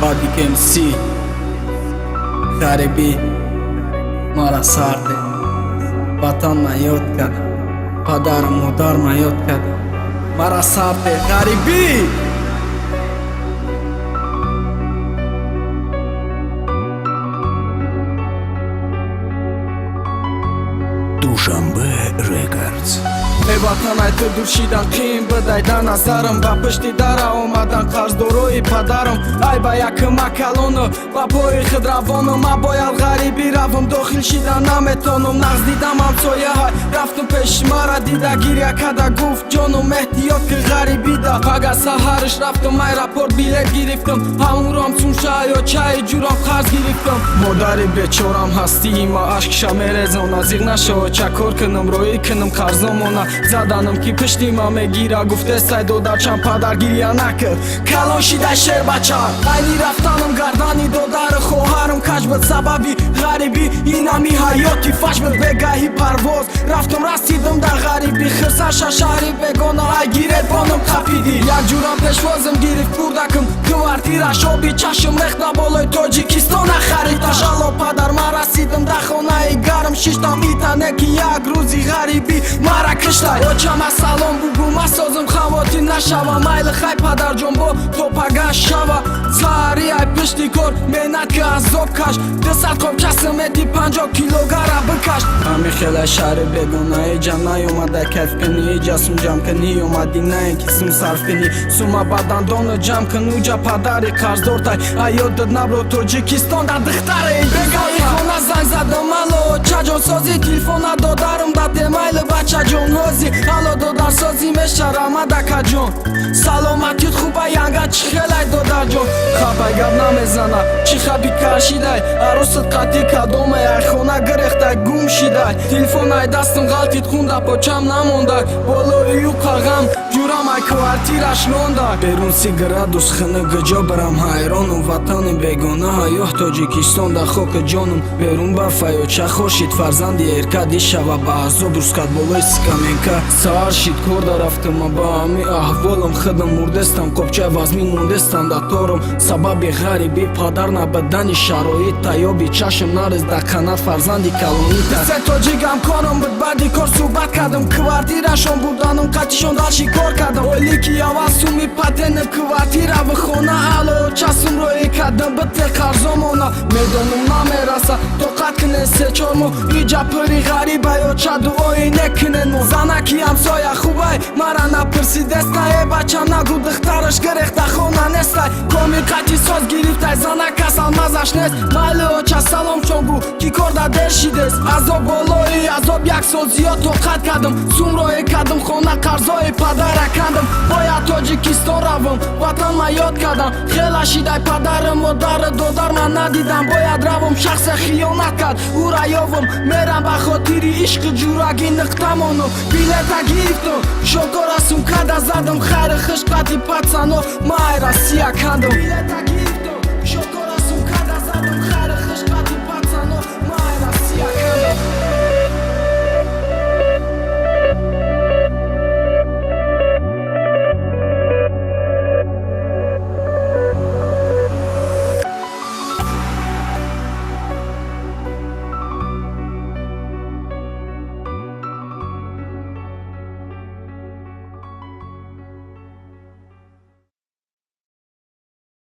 Бадик МС Ғарибӣ мара сар дед. Ватан ма ёд кардам, падару модар ма ёд кардам. Мара сар дед ғарибӣ. Душанбе Рекордс. Э ватан, ай ту дур шидан қиин бидай да назарам. Ба пушти дара омадан қарздорои падарам. Ай ба якума калону ба пои худ равонум. Ма бояд ғарибӣ равам, дохил шидан наметонам. Нағз дидам ҳамсояҳай, рафтум пеши мара дида, гиря када гуфт: ҷонум, эҳтиёт ки ғарибида. Пага саҳариш рафтум аэропорт, билет гирифтам. Ҳамурам сумшаё чаи ҷурам қарз гирифтам. Модари бечорам ҳастии ма ашкша мерезона. Зиғ нашо, чакор кунам, роӣ кунам қарзомона. Заданам ки пишти ма мегира, гуфтестай додарчам, падар гиря накард, калон шидай шербача. Айни рафтанам гардани додару хоҳарам каҷ буд. Сабаби ғарибӣ инами ҳаёти фаш буд. Бегаҳи парвоз рафтум, расидум дар ғарибӣ. Хирсаша шаҳри бегона, ай гиребонам қапидӣ. Як ҷурам пешвозим гирифт, бурдакум квартираш, оби чашм рехта болои Тоҷикистона хариташ. Алло, падар, ман расидим, дар хонаи гарм шиштам. Итане ки як рӯзи ғарибӣ мара киштай. Очама салом бугу, ма созим, хавотир нашава. Майли, хай, падарҷон, бо то пага шава. Саҳари ай пишти кор меҳнат ки азоб каш, 200 қопча симети 50 кило гара бикаш. Ҳами хеле шаҳри бегона иҷа наёмада кайф кунӣ, иҷа сум ҷамъ кунӣ омадӣ, на ин ки сум сарф кунӣ. Сума ба дандону ҷамъ кун, уҷа падари қарздортай. Аёдат набро, Тоҷикистон да духтаре. Бегаи хона занг задам: алло, чаҷон, сози? Телефона додарам дате: майли, бачаҷон, ҳози. Алло, додарсозӣ мешарамад, акаҷон, саломатит хуба? Янга чӣ хелай, додарҷон? Хапай, гап намезана, чӣ хаби кашидай? Арӯсат қатъи кадомай? Ай хона гирехтай, гум шидай. Телефон ай дастам ғалтид, хунда почам намондай. Болои ю қағам ҷурам ай квартираш рондай. Берун 30 градус хина, гуҷо барам, ҳайронум. Ватани бегона ҳаёҳ, Тоҷикистон да хоки ҷонум. Берун барфаё ча хоршид, фарзанди эрка дишава ба азоб рускат болои скамейка. Саҳар шид, кор дарафтама, ба ҳами аҳволам худам мурдестам. Қопчаи вазмин мондестам да торум. Сабаби ғарибӣ падар набудани шароит. Таёби чашм нарез да қанат фарзанди калонита. Се тоҷик ҳамкорам буд, баъди кор суҳбат кардам. Квартирашон бурданум, қатишон далши кор кардам. Ойлики аввал суми патени квартираву хона. Алло, часум роӣ кардам, бите қарзомона. Медонум, намераса, тоқат кунед се-чор моҳ. Иҷа пири ғарибаё ча дуои некунед мо. Занаки ҳамсоя хубай, мара напурсидестай. Э бачам, нагу, духтараш гирехта, хона нестай. Коми қати соз гирифтай, зана касал, мазаш нест. Майли, оча, салом чон гу, ки кор да дер шидест. Азоб болои азоб, як сол зиёд тоқат кардам. Сум роӣ кардам, хона қарзои падара кандам. Бояд Тоҷикистон равам, ватан ма ёд кардам. Хела шидай, падару модару додар ман надидам. Бояд равам, шахсе хиёнат кард, ӯра ёвам. Мерам ба хотири ишқи ҷурагӣ нуқтамону. Билета гирифтам, шокора сумкада задам. Хайри хуш қати пацано, ма ай Россия кандам.